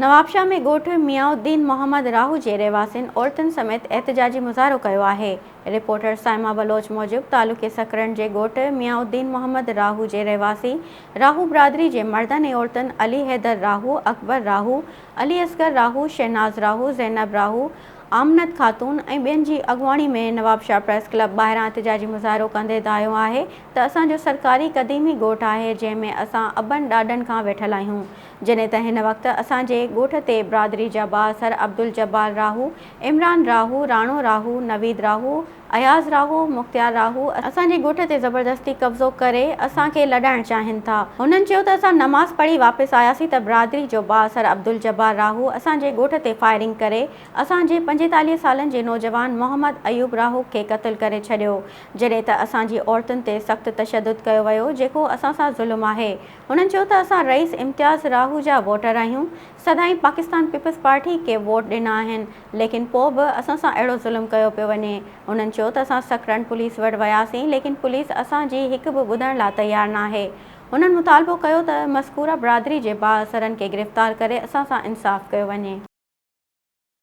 نوابشاهه ۾ ڳوٺ ميان الدين محمد راهو جي رهواسين عورتن سميت احتجاجي مظاهرو ڪيو آهي. رپورٽر صائمه بلوچ موجب تعلقي سڪرنڊ جي ڳوٺ ميان الدين محمد راهو جي رهواسي راهو برادري جي مردن ۽ عورتن علي حيدر راهو، اڪبر راهو، علي اصغر راهو، شهناز راهو، زينب راهو، آمنت خاتون ۽ ٻين جي اڳواڻي ۾ نوابشاهه پريس ڪلب ٻاهران احتجاجي مظاهرو ڪندي دانهيو آهي ته اسان جو سرڪاري قديمي ڳوٺ آهي جنهن ۾ اسان ابن ڏاڏن کان ويٺل آهيون جڏهن ته هن وقت اسان جي ڳوٺ تي برادري جا بااثر عبدالجبار راهو، عمران راهو، راڻو راهو، نويد راهو، اياز راهو، مختيار راهو، اسان جي ڳوٺ تي زبردستي قبضو ڪري اسان کي لڏائڻ چاهين ٿا. هنن چيو ته اسان نماز پڙهي واپس آياسين ته برادري جو بااثر عبدالجبار راهو اسان جي ڳوٺ تي فائرنگ ڪري اسان جي 45 سالن جي نوجوان محمد ايوب راهو کي قتل ڪري ڇڏيو جڏهن ته اسان جي عورتن تي سخت تشدد ڪيو ويو جيڪو اسان سان ظلم آهي. هنن چيو ته اسان رئيس امتياز راهو جا ووٽر آهيون، سدائين پاڪستان پيپلز پارٽي کي ووٽ ڏنا آهن، ليڪن پوء به اسان سان اهڙو ظلم ڪيو پيو وڃي. هنن چيو ته اسان سڪرنڊ پوليس وٽ وياسين ليڪن پوليس اسان جي هڪ به ٻڌڻ لا تيار ناهي. هنن مطالبو ڪيو ته مذڪوره برادري جي بااثرن کي گرفتار ڪري اسان سان انصاف ڪيو وڃي.